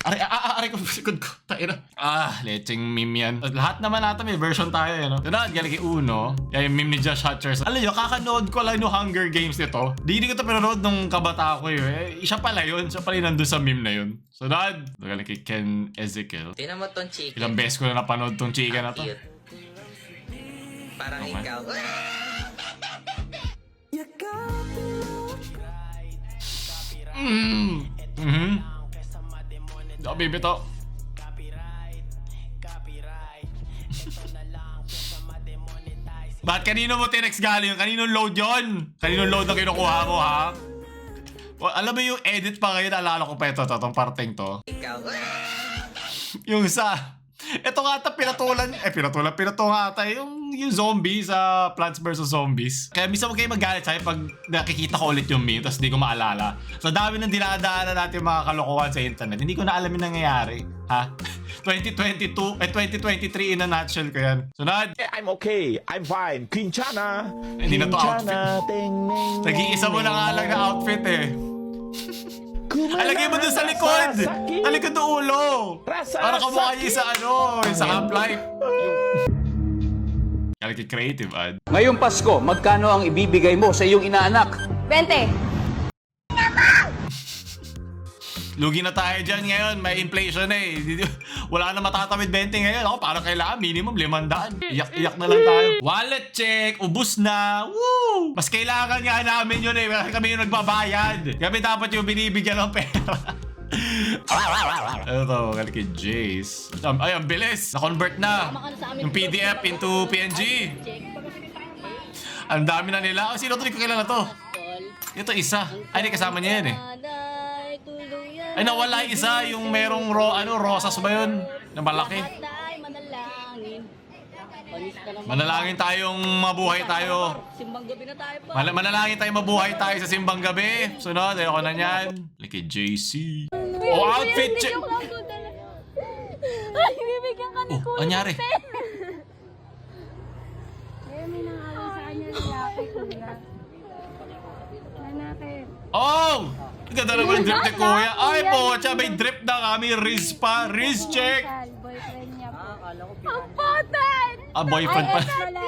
Aray ko, sikod ko. Tayo na. Lecheng meme yan. Lahat naman natin may version tayo, no? Tunad, galing kay Uno. Yan yung meme ni Josh Hutcherson. Alam nyo, kakanood ko lang yung Hunger Games nito. Di ko ito pinanood nung kabata ko eh. Siya pala yun. Siya pala yung nandun sa meme na yun. Sunod, galing kay Ken Ezekiel. Tingnan mo tong chicken. Ilang beses ko na napanood tong chicken na to. Cute. Parang Okay. ikaw. Baby to. Ba't kanino mo tinex galing? Kaninong load yun? Kaninong load na kinukuha mo, ha? Well, alam mo yung edit pa ngayon, naalala ko pa ito, itong parteng to. Ikaw. Yung sa... Ito nga ata pinatulan nga ata yung zombie sa Plants vs. Zombies. Kaya minsan huwag kayo magalit sa'yo pag nakikita ko ulit yung meme tapos di ko maalala. So dami ng dinadaanan natin mga kalokohan sa internet. Hindi ko na alam yung nangyayari. Ha? 2023 in a nutshell ko yan. Sunod. I'm okay. I'm fine. Quinchana. Hindi na to outfit. Ting, ning, Nag-iisa mo na nga lang na outfit eh. Alagay mo dun sa likod! Sa likod ng ulo! Para kamukha niya sa yung sa Half-Life. Kaya creative ad. Ngayong Pasko, magkano ang ibibigay mo sa iyong inaanak? 20. Lugi na tayo dyan ngayon. May inflation eh. Wala na matatawid 20 ngayon. Ako parang kailangan minimum 500. Iyak na lang tayo. Wallet check. Ubus na. Woo! Mas kailangan nga namin yun eh. Kami yung nagbabayad. Kami dapat yung binibigyan ng pera. Ito, galing kay Jace. Ay, ang bilis. Na-convert na. Yung PDF into PNG. Ang dami na nila. Sino ito? Hindi ko kilala to. Ito isa. Ay, hindi kasama niya yan eh. Ay, nawala yung isa. Yung merong rosas ba yun? Na malaki. Manalangin tayong mabuhay tayo. Simbang gabi na tayo pa. Manalangin tayong mabuhay tayo sa simbang gabi. Sunod, ayoko na yan. Like kay JC. Oh, outfit check. Ay, bibigyan ka ni Oh, Kuya. anyari? May nangalan sa kanya lalaki, Kuya. Lalaki. Oh! Ganda naman yung drip ni Kuya. Ay po, siya may drip na kami. Riz pa. Riz check. Boyfriend niya po. Ang potan! Boyfriend pa. Wala.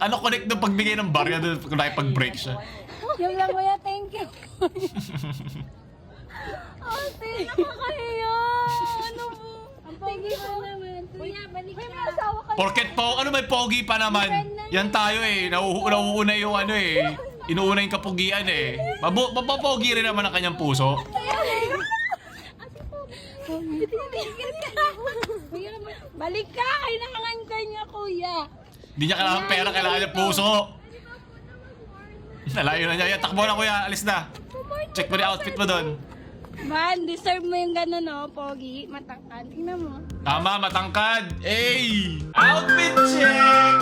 Ano connect nung pagbigay ng barya doon kung nakipag-break siya? Yung lang, Kuya, thank you. Ate, nakakahiya. Ano mo? Ang pogi mo naman. Kuya, balik ka. May asawa ka. Porket po, ano may pogi pa naman? Yan tayo eh. Nauuna yung inuuna yung kapugian eh. Mapogi rin naman ang kanyang puso. Balik ka! Kailangan ka niya, Kuya. Hindi niya kailangan pera, kailangan niya puso. Nalayo na niya. Yan, takbo na Kuya, alis na. Check mo yung outfit mo doon. Man, deserve mo yung gano'n, no? Pogi, matangkad. Tingnan mo. Tama, matangkad. Hey! Outfit check!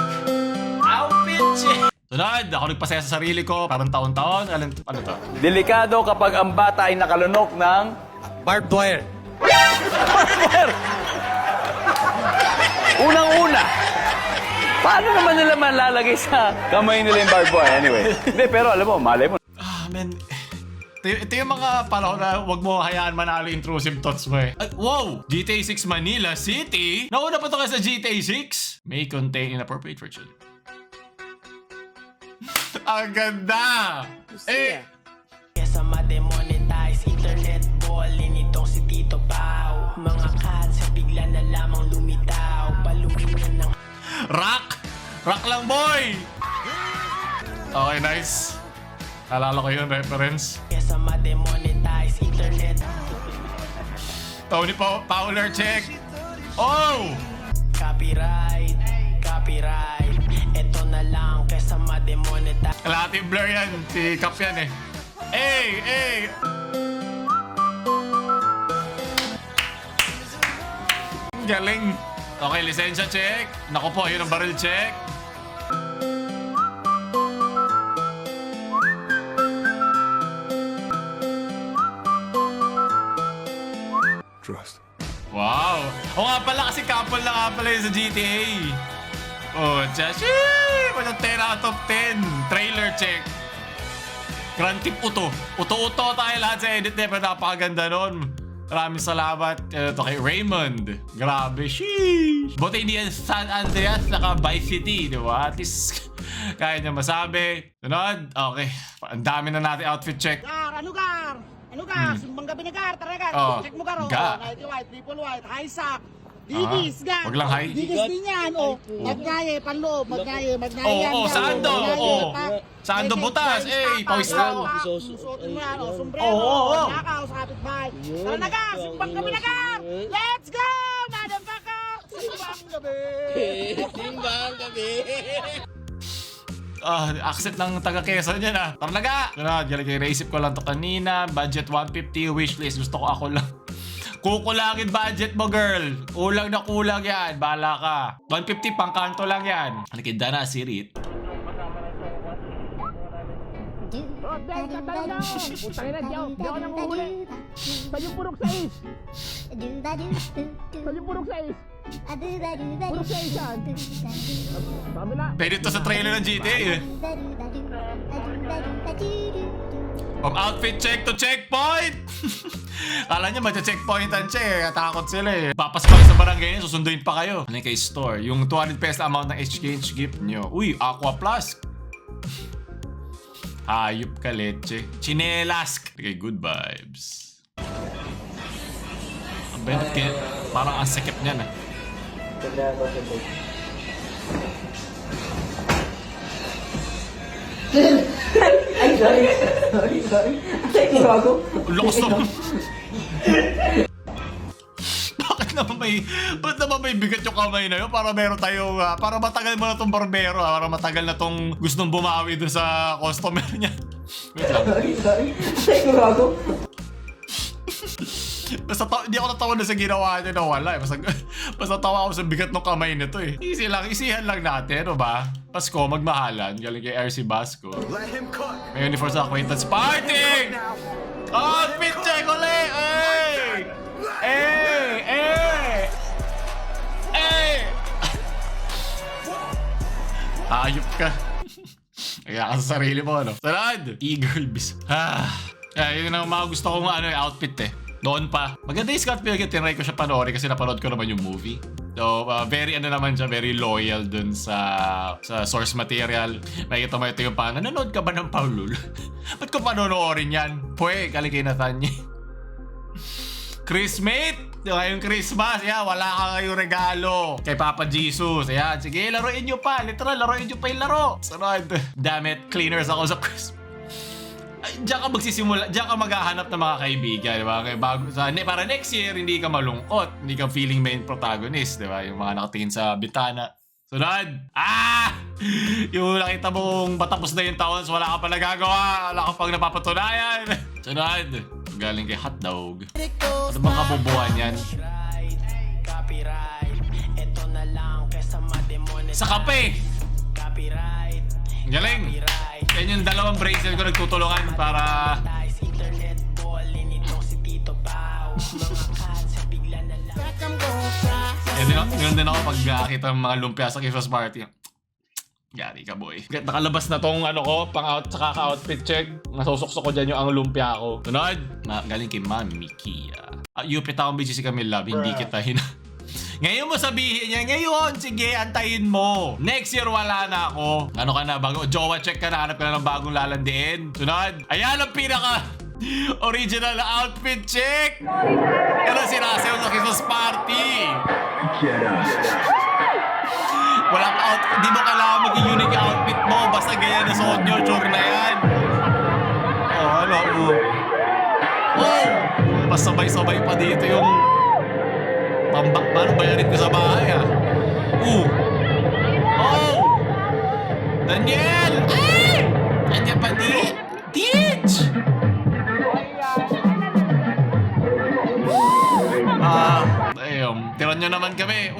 Outfit check! Sunod, ako nagpasaya sa sarili ko. Parang taon-taon. Ano to? Delikado kapag ang bata ay nakalunok ng... Barbed wire. Unang-una, paano naman nila malalagay sa kamay nila yung barbed wire? Anyway. Hindi, pero alam mo, malay mo. Man. Ito yung mga panahon na huwag mo hayaan manalo intrusive thoughts mo eh. Wow! GTA 6 Manila City? Nauna pa to kasi sa GTA 6? May contain inappropriate for children. Ang ganda! Eh! Kesa ma-demonetize, internet ballin itong si Tito Pao. Mga katsa bigla na lamang lumitaw. Paluin na ng Rock! Rock lang boy! Okay, nice. Alala ko yung reference. kesa ma-demonetize, internet. Tony Fowler check. Oh! Copyright, copyright. Eto na lang kesa ma-demonetize. Kalahati blur yan. Si Cap yan eh. Hey! Galing. Okay, lisensya check. Naku po, yun ang barrel check. Trust. Wow. O nga pala kasi couple na nga pala yun sa GTA. Oh, just walang 10 out of 10. Trailer check. Grand Tip Uto. Uto-uto tayo lahat sa edit niya. Pero napakaganda nun. Maraming salamat to kay Raymond. Grabe, sheesh. Buti hindi yan San Andreas, saka Vice City, di ba? At least, kaya niya masabi. Sunod? Okay. Ang dami na natin outfit check. Ano gar? Simbang gabi na gar, tara gar. Oh, Check mo gar, oh. ga. Nighty white, triple white, high sack. Digis, gar. Wag lang high. Digis din yan, oh. Magnaye, panloob, magnaye, Oo, saan do? Oo. Saan do butas? Eh, pawis na ako. Suotin mo yan, oh. Sombrero, Oo. nakaw sa kapitbahay. Tara na gar, simbang gabi na gar. Let's go, madam kaka. Simbang gabi. Accept ng taga Quezon yan ah. Talaga! Naisip ko lang to kanina. Budget 150, wishlist. Gusto ko ako lang. Kukulangin budget mo, girl. Kulang na kulang yan. Bahala ka. 150 pang kanto lang yan. Nakinda na, Sirit. Pwede to sa trailer ng GTA eh. From outfit check to checkpoint! Kala niya magcha-checkpointan siya eh. Takot sila eh. Papas pa sa barangay niya, susunduin pa kayo. Ano kay store? Yung 200 pesos amount ng exchange gift nyo. Uy, Aqua Plus. Hayop ka, leche. Chinelas. Okay, good vibes. Ang benit kaya, parang ang sakip niya na. Ay, sorry. Ay, bago. Lakas naman. Ba't naman may bigat yung kamay na yun? Para meron tayo, para matagal mo na tong barbero, para matagal na tong gustong bumawi dun sa customer niya. Wait lang. Sorry. Ay, bago. Basta hindi ako natawa na sa ginawa niya na wala eh. Basta tawa ako sa bigat ng kamay nito eh. Easy lang, isihan lang natin, ano ba? Pasko, magmahalan. Galing kay RC Basco. May uniform sa acquaintance party! Outfit check ulit! Hey! Hey! Hey! Hey! Ayop ka. Kaya ka sa sarili mo, ano? Sarad! E-girl bis. Yun ang mga gusto kong outfit eh. Noon pa. Maganda yung Scott Pilgrim. Tinry ko siya panoorin kasi napanood ko naman yung movie. So, very naman siya, very loyal dun sa source material. Nakikita mo ito yung nanonood ka ba ng Paulul? Ba't ko panonoorin yan? Pwe, galing kay Nathaniel. Christmate! Ngayong Christmas, wala ka ngayong regalo. Kay Papa Jesus, sige, laruin nyo pa. Literal, laruin nyo pa yung laro. Sunod. Damn it, cleaners ako sa Christmas. Diyan ka magsisimula, diyan ka maghahanap ng mga kaibigan, di ba? Para next year, hindi ka malungkot, hindi ka feeling main protagonist, di ba? Yung mga nakatingin sa bitana. Sunod! Yung nakita mong patapos na yung taon, so wala ka pa nagagawa, wala ka pang napapatunayan. Sunod! Galing kay hotdog. Ano bang kabubuhan yan? Sa kape! Galing! Yan yung dalawang bracelet ko nagtutulungan para... Ganun din ako pag nakakita ng mga lumpia sa Christmas party. Gari ka, boy. Nakalabas na tong saka ka-outfit check. Nasusuksok ko dyan yung ang lumpia ko. Tunod! Galing kay Mami Kia. Upit akong busy si Camille Love. Hindi kita Ngayon mo sabihin niya, ngayon, sige, antayin mo. Next year, wala na ako. Ano ka na, jowa check ka na, hanap ka na ng bagong lalandiin. Sunod, ayan ang pinaka original outfit check. Pero sinasayaw sa Christmas party. Wala ka hindi mo kailangan maging unique outfit mo. Basta ganyan na suot nyo, sure na yan. Pasabay-sabay pa dito yung paano bayarin ko sa bahay Daniel! Nandiyan pa Ditch! Tiran nyo naman kami.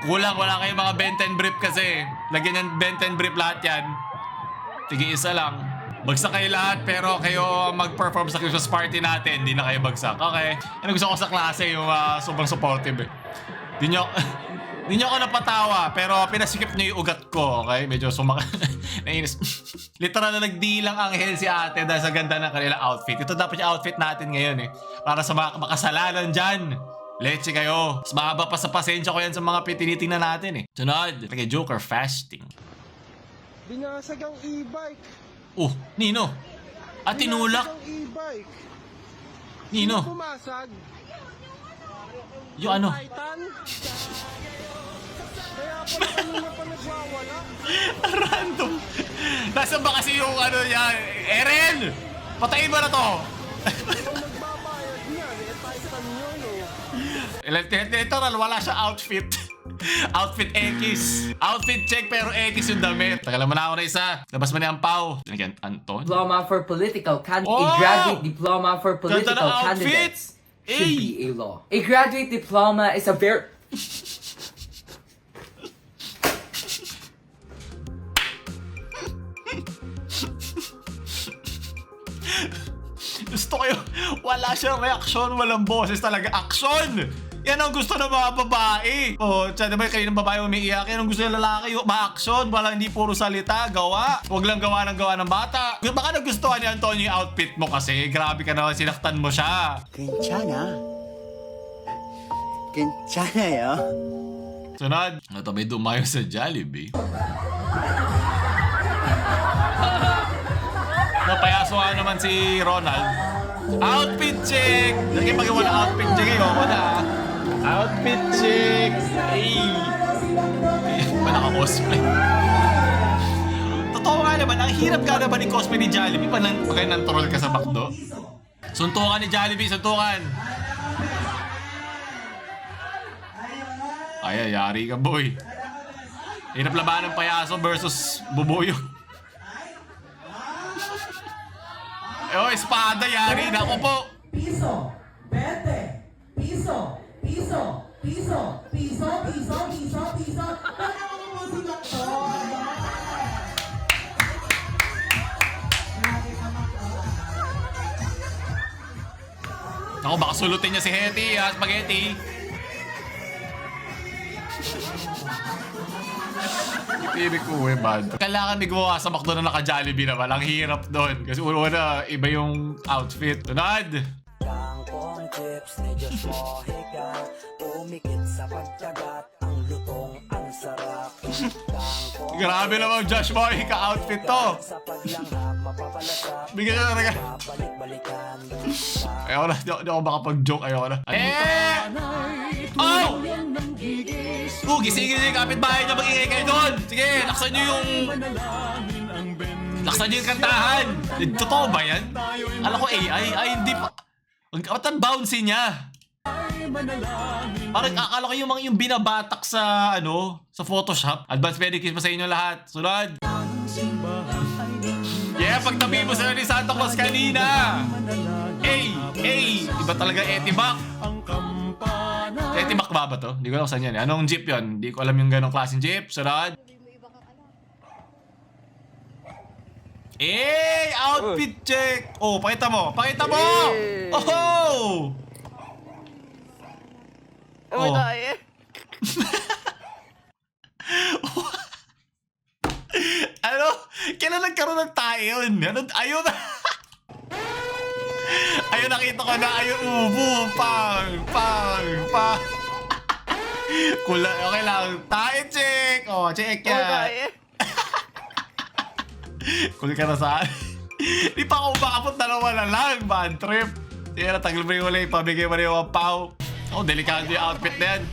Kulang, wala kayong mga Benten brief kasi. Lagyan ng Benten brief lahat yan. Tigi-isa lang. Bagsak kayo lahat pero kayo mag-perform sa Christmas party natin. Hindi na kayo bagsak. Okay. Ano gusto ko sa klase yung sobrang supportive eh. Di Hindi niyo ako napatawa, pero pinasikip niyo yung ugat ko, okay? Medyo nainis. Literal na nagdilang anghel si ate dahil sa ganda ng kanilang outfit. Ito dapat yung outfit natin ngayon eh. Para sa mga makasalanan dyan. Leche kayo. Mas mahaba pa sa pasensya ko yan sa mga tinitingnan natin eh. Sunod. Like Joker fasting. Binasag ang e-bike. Nino. At tinulak. Binasag ang e-bike. Nino. Pumasag. Yung ano? Titan. Kaya pala kanina pa nagwawala. Random. Nasaan ba kasi yung ano niya? Eren! Patayin mo na to! Kung nagbabayad niyan, Titan yun Literal, wala siya outfit. Outfit X. Outfit check pero X yung damit. Tagalan mo na ako na isa. Labas mo na yung pau. Again, Anton. Diploma for political candidates. Oh! A graduate diploma for Ganda ng political outfit! candidates should Ay! be a law. A graduate diploma is a very... Gusto ko yung wala siyang reaksyon, walang boses talaga. Action! Yan ang gusto ng mga babae. Diba kayo ng babae umiiyak? Yan ang gusto ng lalaki. Ma-action, wala hindi puro salita, gawa. Huwag lang gawa ng bata. Baka nagustuhan ni Antonio yung outfit mo kasi. Grabe ka naman, sinaktan mo siya. 괜찮아. 괜찮아요. Sunod. Ito may dumayo sa Jollibee. Napayaso nga naman si Ronald. Outfit check! Lagi pag wala outfit check eh, ako na. Outfit check! Ay! Ba naka-cosplay? Totoo nga naman, ang hirap ka naman ni cosplay ni Jollibee pa kayo nang troll ka sa McDo. Suntukan ni Jollibee, suntukan! Ay, yari ka boy. Hirap laban ng payaso versus bubuyo. Espada, yari na ako po. Piso, 20, piso, piso, piso, piso, piso, piso, piso. Ano ang musika to? Ako, baka sulutin niya si Hetty, spaghetti. Ibig ko bad. Kailangan may gumawa sa McDo na naka-Jollibee naman. Ang hirap doon. Kasi una, iba yung outfit. Tunad! Kangkong tips ni Diyos mo higang umikit sa pagkagat ang lutong ang sarap. Grabe naman, Josh Boy. Ka-outfit to. Sa paglanghap mapapalasap Bigyan ka na talaga. balik-balikan. Ayaw na. Di ako makapag-joke. Ayaw na. Oh! Gising-gising. Kapit-bahay na mag-ingay kayo doon. Sige, laksan nyo yung... Laksan nyo yung kantahan. Totoo ba yan? Alam ko AI. Ay, hindi pa... Ba't ang bouncy niya? Parang akala ko yung binabatak sa sa Photoshop. Advance pedicure pa sa inyo lahat. Sunod. Yeah, pagtabi mo sila ni Santa Claus kanina. Iba talaga Etimac. Etimac ba to? Hindi ko alam saan yan. Anong jeep yon? Hindi ko alam yung ganong klaseng jeep. Sunod. Outfit check! Pakita mo! Pakita mo! Oh! Ano? Kailan nagkaroon ng tayo yun? Ayun na! Ayun, nakita ko na. Ayun, pang! Okay lang. Tayo check! Check yan. Kung ka na saan. Di pa ako makapot, dalawa na lang. Bad trip. Sige na, tagal mo yung huli. Pabigay mo rin yung pau. Delikado yung outfit na yan.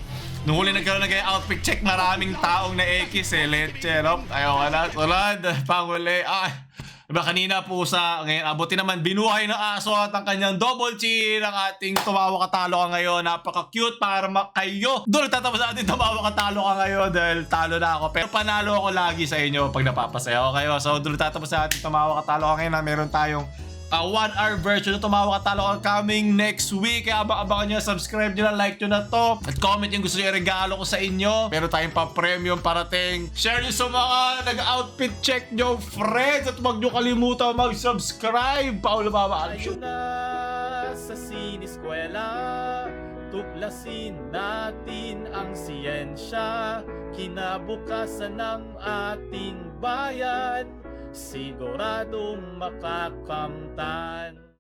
Nung huli nagkaroon na kayo outfit check, maraming taong na X leche, no? Ayaw ka na. Tulad, panghuli. Diba kanina po ngayon, abuti naman, binuhay ng aso at ang kanyang double chin, ang ating tumawa katalo ka ngayon. Napaka-cute para kayo. Doon nagtatapos sa ating tumawa katalo ka ngayon dahil talo na ako. Pero panalo ako lagi sa inyo pag napapasaya ko kayo. So doon nagtatapos sa ating tumawa katalo ka ngayon na meron tayong 1-hour version na tumawa katalo ka coming next week. Kaya abang-abangan nyo, subscribe nyo na, like nyo na to. At comment yung gusto nyo regalo ko sa inyo. Meron tayong pa-premium parating. Share nyo sa mga nag-outfit check nyo, friends. At huwag nyo kalimutan mag-subscribe. Paolo Baba. Ayun na sa siniskwela. Tuklasin natin ang siyensya, kinabukasan ng ating bayan, siguradong makakamtan.